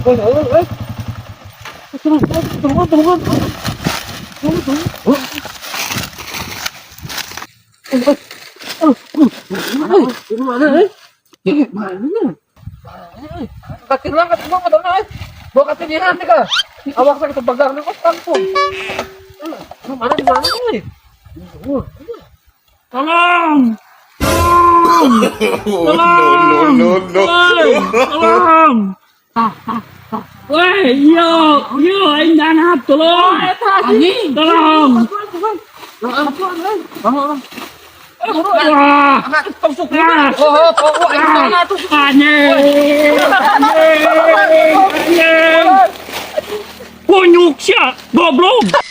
Oi, oi, oi. Tulungan, tulungan, tulungan. Tulungan, tulungan. Oh. Mana, mana, eh? Mana? Katilang, katilang, katilang, eh. Bawa katinihan, ka. Awak sa kitong bagar ko, tampong. Mana, di mana, eh? Tolong! Oh, no, no, no, no. Woi, tolong! Woi, yo, yo, aing danap, tolong! Anjing. Tolong! Wah! Ah! Oh, oh, oh, aing mana tuh? Anjing! Anjing! Anjing! Kunyuk sia, goblok!